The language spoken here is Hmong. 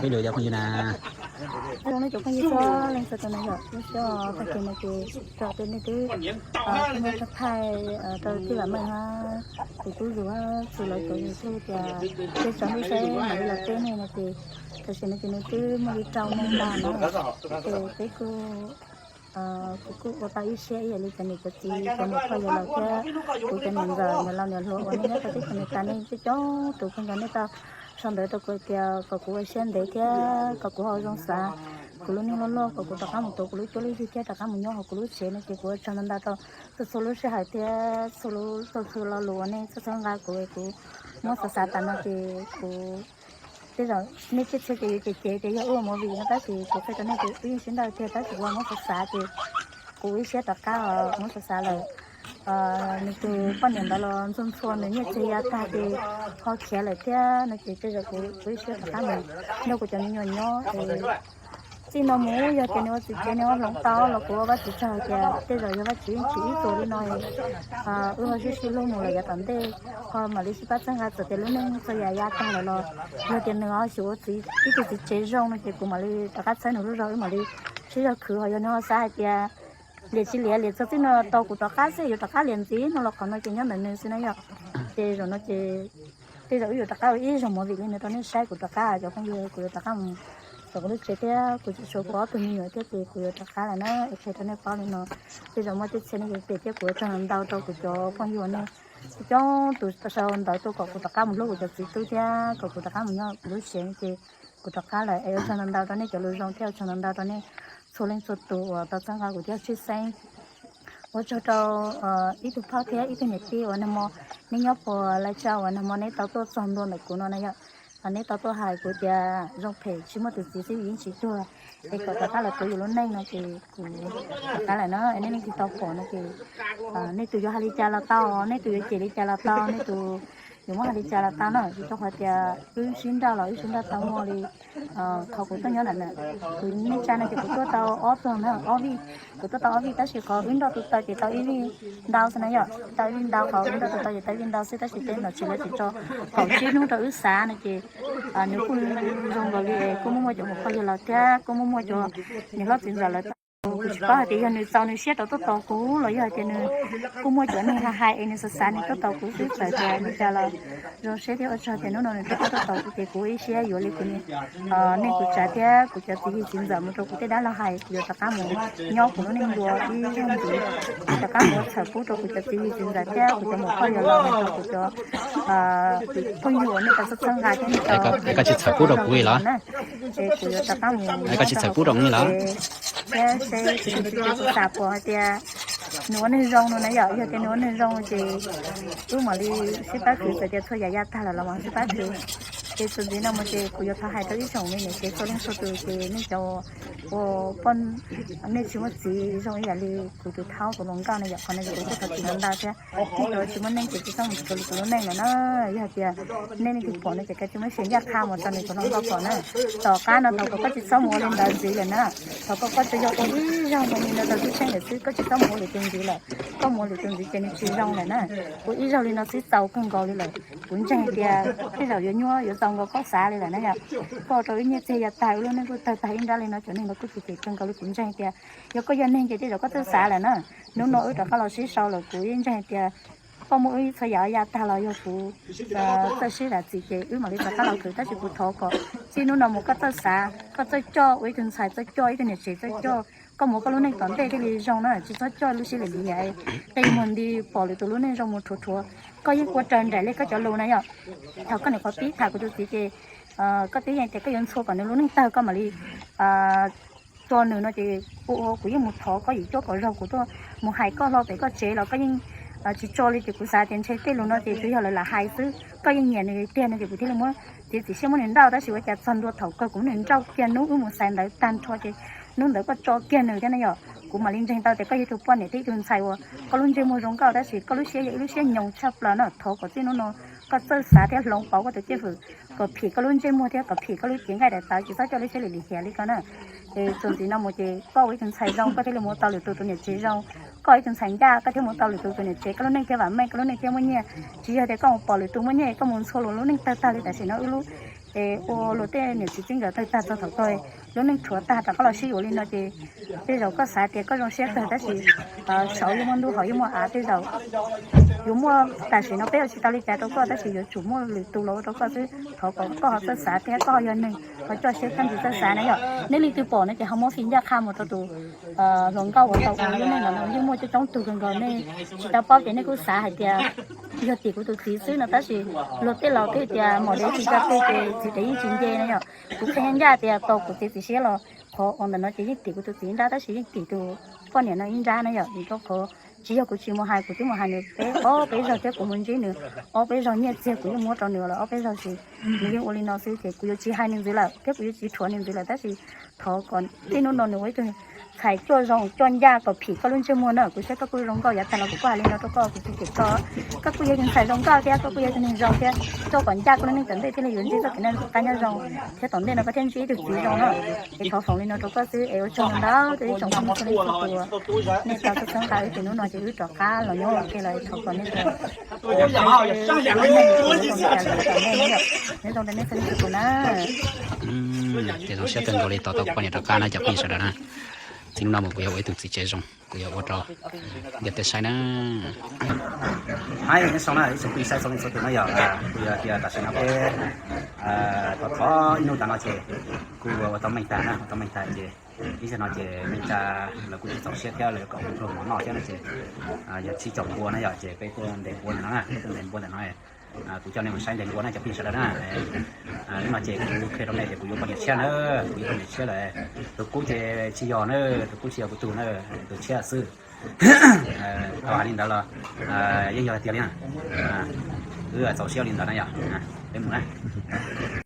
Ib lwm yog phooj ywg na. Zoo nej cov phooj ywg txhua leej txhua tus na yom, lub sij hawm tag kis no ces tso tej nej twb muab tso thaij rau tij laug Meej hab tus tub Zuag hab txhua lawv cov YouTube tias peb tsaus ntuj saib mam li los teb nej no ces tam sim no ces nws twb muaj li rau moo ntag na. Ces peb kuj, kuv kuj ua tau ib siab ib yam li cov niam cov txiv cov muam phooj ywg lawm thiab kuv cov niam ntxawm niam laus niam hluas uas nej nyob rau teb chaws Amelikas nej coob coob tus kuj nco nej tau sau ntawv rau kuv tias kom kuv ua siab ntev thiab kom kuv ho zoo xav kuv lub neej loj loj, kom kuv rov qab mus tuav kuv lub cuab lub yig thiab rov qab mus nyob hauv kuv lub tsev no ces kuv ua tsaug ntau ntau rau txhua txhua lub sij hawm thiab txhua lub txhua txhua lo lus uas nej txhawb txhawb nqa kuv, kuv muab xav xav tas no ces kuv, tej zaum nej tsiaj txhia ces yuav cem cem tias yog wb ua movie no tab sis kuv qhia rau nej tias wb yeej sib nrauj tiag tab sis kuv muab xav xav ces kuv ib siab rov qab os, muab xav xav lawm. Nws tus poj niam ntawd los ntxhua ntxhua nws nyiaj txiag ya tag ces ho khiav lawm thiab no ces tej zaum kuv, kuv ib siab rov qab mus nrog kuv cov me nyuam nyob es txij no mus yog tias nws ua txiv tsev nws ho hloov tau los kuv ua Vajtswv tsaug tias tej zaum yog Vajtswv yeej tsim ib txuas li no wb ho sib sib hlub mus lawm yav tom ntej ho mam li sib pab txhawb nqa txawm tias lub neej txhua yam ya tag lawm los yog tias nws ho xyuas ua txiv ib tug txiv tsev zoo no ces kuv mam li rov qab txhawb nws lub zog wb mam li sib zog khwv. Ho yog nws ho xav hais tias liam tsis liam, liam txog txij no tau kuv rov qab xwb, yuav rov qab liam ntxiv no los qhov no ces nyob ntawm nws xwb na yom. Ces zaum no ces tej zaum wb yuav rov qab ua ib zog movie li no rau nej saib, kuv rov qab cov phooj ywg, kuv yuav rov qab mus tom kuv lub tsev thiab kuv tsis tshuav kuv ob tug me nyuam thiab ces kuv yuav rov qab lawm na, es qhia rau nej paub li no. Tej zaum muaj tej txhia nej yuav pem thiab kuv ua tsaug ntau rau kuv cov phooj ywg uas nej coob tus sau ntawv tuaj kom kuv rov qab mus hlub kuv cov txiv tub thiab kom kuv rov qab mus nyob kuv lub tsev no ces kuv rov qab lawm es ua tsaug ntau ntau rau nej cov lus zoo thiab ua tsaug ntau ntau rau nej txhua leej txhua tus uas tau txhawb nqa kuv thiab tshwj xeeb ua tsaug rau ib tug phauj thiab ib tug niam tij uas nag hmo neb nyob puas laij tsa uas nag hmo neb tau tuaj txog ntua ntawm kuv no na yom. Neb tau tuaj hais kuv tias zoo phem tsis muaj tus txiv xwb yeej tsis tuag, es kom rov qab los tuav yus lub neej no ces kuv rov qab lawm na. Nej leej twg tau pom no ces nej tus yuav hais li cas los tau, nej tus yuav cem li cas los tau, nej tus yuav muab hais li cas los tau na, vim rau qhov tias wb sib nrauj los wb sib nrauj tau muaj li qhov kuv tuaj nyob ntawm na. Kuv neej tsa no ces kuv tuaj tau ob tog na, ob vij, kuv tuaj tau ob vij tab sis qhov wb nrauj tus taw ces tau ib vij ntau xwb na yom, tau ib vij ntau, qhov wb nrauj tus taw ces tau ib vij ntau xwb tab sis tej nom tswv lawv tsis tso kaum tsib hnub rau wb xav no ces nws kuj zoo nkaus li kuj muaj muaj cov muam phooj ywg lawm thiab kuj muaj muaj cov niam hlob txiv ntxawm lawv tau, kuv tsis paub hais tias yog nws txaus nws siab rau tuaj tos kuv los yog hais tias nws kuj muaj cov neeg hais hais es nws xav xav nws tuaj tos kuv xwb txawm tias li cas los zoo siab thiab ua tsaug tias hnub no nws rov qab tuaj tos kuv ces kuv ib siab yuav li kuv neej kuv tsav thiab kuv cov txiv yig txiv ntxawm mus rau kuv tej dab laug hais kuv yuav rov qab mus nyob kuv lub neej dua ib zaug ntxiv, rov qab mus ua txhawm pub rau kuv cov txiv yig txiv ntxawm thiab kuv cov muam phooj ywg los rau kuv cov phooj ywg uas nej tau txhawb txhawb nqa thiab nej tau koj tsis txhawm pub rau kuv li los na, ces kuv yuav rov qab mus koj tsis txhawm pub rau kuv li los thiab seb kuv xav pom hais tias nws ua neeg zoo no na yom, yog tias nws ua neeg zoo ces wb mam li sib pab khwv, txawm tias txhua yam ya tag lawm los mam sib pab khwv. Ces txuas ntxiv no mus ces kuv yuav thov hais rau ib tsoom me niam tsev txhua leej txhua tus ces nej cov uas poj, nej tsis muaj txiv zoo ib yam li kuv tus thaub kuv hluas nkauj no yom, qhov no ces kuv kuj thov txim ntau ntau thiab. Nej cov tsis muaj neej ces tsis txhob mus txhawm kuv lub neej lawm na. Yog tias nej leej twg pom no ces kav tsij muab share ncaj qha mus rau nws tus hluas nkauj pom na. Tom qab no thaum koj tsis txhob mus ua li ntawd ntxiv lawm na. Thaum koj, koj tsuas yog ua ib zaug mus li ntawd rau tib neeg lawm xwb, koj tsis txhob mus ua lwm tus ntxiv lawm. Koj mus ua lwm tus ntxiv ces nws tsis zoo lawm na. Ua ib zaug li no xwb txaus kawg nkaus li lawm. Kuv ntseeg tias tej zaum yuav nyuaj yuav txaus nkaus koj xav li lawm na yom. Koj rau wb nyiaj txiag ya tag, wb lub neej kuj tawg tag ib nrab li no, cov neeg no kuj cem cem kawg nkaus li. Kuv ntseeg tias yog koj yog neeg ces tej zaum koj txawj xav lawm na. Hnub no wb rov qab los sib sau lawm, kuv yeej ntseeg tias koj muab wb txhua yam ya tag los yog kuv txawj sib zam txim ces wb mam li rov qab los khwv, tab sis kuv thov kom txij hnub no mus koj txawj xav, koj txawj coj ua ib tug ntxhais, txawj coj ib tug niam tsev, txawj coj koj mus koj lub neej tom ntej thiaj li zoo na, tsis txhob coj lub siab lim hiam, qee muag nti pom lwm tus lub neej zoo mus rhuav rhuav. Koj yeej ua raws nraim li koj cov lus na yom. Thaum koj nyuam qhuav pib tham kuv tus txiv ces koj twb yeej tias koj yuav ntxhua kom nws lub neej tawg koj mam li tso nws no ces ua ua kuv yeej mus thov koj yim cuab kom zoo, kuv tuaj mus hais koj hlo pem koj tsev los koj yeej tsis tso li. Ces kuv xav tias ntshe tej lus no ces tsuas yog lawv lam hais xwb, koj yeej nyiam nws tiag no ces kuv thiaj li muab txiav txim siab muab nws nrauj, tab sis ua cas txog ntua thaum kawg kuv muab nws nrauj kiag, hnub wb mus xaiv ntawv tag nrho ces hnub ntawd koj tso kiag nws thiab na yom. Kuv mam li ntseeg tau tias koj yog tus poj niam thiab ib tug ntxhais uas koj lub ntsej muag zoo nkauj, tab sis koj lub siab yog ib lub siab nyoos tshaj plaws na. Thov kom txij hnub no koj txawj xav thiab hloov pauv koj tus cwj pwm kom phim koj lub ntsej muag thiab kom phim koj lub cev nqaij daim tawv, tsis txhob coj lub siab lim hiam li ko na. Es txuas ntxiv no mus ces koj ua ib tug ntxhais zoo koj thiaj li mus tau lwm tus tus niam tsev zoo, koj ua ib tug ntxhais ncaj koj thiaj mus tau lwm tus tus niam tsev, koj lub neej thiaj vam meej, koj lub neej thiaj muaj nyiaj. Tsis yog tias koj mus pom lwm tus muaj nyiaj koj mus ntxhua luag lub neej tawg tag li tam sim no wb lub Es ua luag tej niam txiv txij nkawm tawg tag txog thaum kawg, lub neej rhuav tag rov qab los sib yuav li no ces tej zaum koj xav tias koj zoo siab kawg tab sis saud yeej muaj ntuj hauv yeej muaj av, tej zaum yuav muaj tam sim no peb ua tsis tau li cas rau koj tab sis yuav tsum muaj lwm tus los ua rau koj xwb. Thov kom koj ho txawj xav thiab koj ho yog neeg ho coj siab coj ntsws txawj xav na yom. Nej leej twg pom no ces ho muab fij ncaj qha mus rau tus hluas nkauj uas tau ua lub neej no, yeej muaj coob coob tug kawg nkaus, nej tsis tau paub ces nej kuj xav hais tias yog tim kuv tus txiv xwb no tab sis luag tej laus twb tias maum dev tsis tso twg ces txiv dev yeej tsis nce na yom. Kuv qhia ncaj tias tau kuv txiv txiv siab los qhov uas ntawm no ces yeej tim kuv tus txiv ib nrab tab sis yeej tim tus poj niam no ib nrab na yom. Vim rau qhov tsis yog kuv tsis mus hais, kuv twb mus hais nws peb ob peb zaug thiab kuv mus ntsib nws ob peb zaug, nyiaj txiag kuv yeej muab rau nws los ob peb zaug ces nws yeej ua li no xwb ces kuv yuav tsis hais nws ntxiv lawm thiab kuv yuav tsis rhuav nws ntxiv lawm tab sis thov kom txij hnub no nws ua ib tug ntxhais coj zoo coj ncaj kom phim koj lub ntsej muag na. Kuv saib koj kuj zoo nkauj yav tag los kuv kuj hais li no rau koj, kuv tsis cem koj. Koj kuj yog tus ntxhais zoo nkauj thiab koj kuj yog tus neeg zoo thiab, coj kom ncaj koj lub neej tom ntej thiaj li yuav ntsib txoj kev noj qab nyob zoo thiab tom ntej no koj thiaj ntsib ib tug txiv zoo na. Es thov foom li no rau koj xwb es ua tsaug ntau rau ib tsoom phooj ywg txhua leej txhua tus nej tau txhawb nqa wb ces hnub no ces wb rov qab los nyob ua ke lawm, thov kom nej tau nyob zoo rau nej txhua leej txhua tus na. Ces zoo siab kawg nkaus li tos tau poj niam rov qab na cov phooj ywg sawv daws na. Txij hnub no mus kuv yuav ua ib tug txiv tsev zoo, kuv yuav ua rau ntiaj teb saib na. Hais nyob zoo na ib tsoom phooj ywg saib txhua leej txhua tus na yom, kuv yog tias tam sim no peb thov thov ib hnub tas no ces kuv ua tau meej tag na, ua tau meej tag ces ib zaug no ces neej tsa lawv kuj tsis txaus siab thiab lawv kom kuv pluag mov noj thiab no ces yog tsib caug npua na yom, ces peb tuaj ntes npua ntawm no na, peb tuaj ntes npua ntawm no. Kuv coj nej mus saib ntes npua na cov phooj ywg sawv daws na. Hnub no ces kuv qhia rau nej tias kuv yuav poj niam tshiab na, kuv yuav poj niam tshiab lawm. Tus qub ces tsis yog na, tus qub tsis yog kuv tug na, tus tshiab xwb. Tau hais li ntawd los yeej yog hais tias li na, wb txaus siab li ntawd na yom. Peb mus na.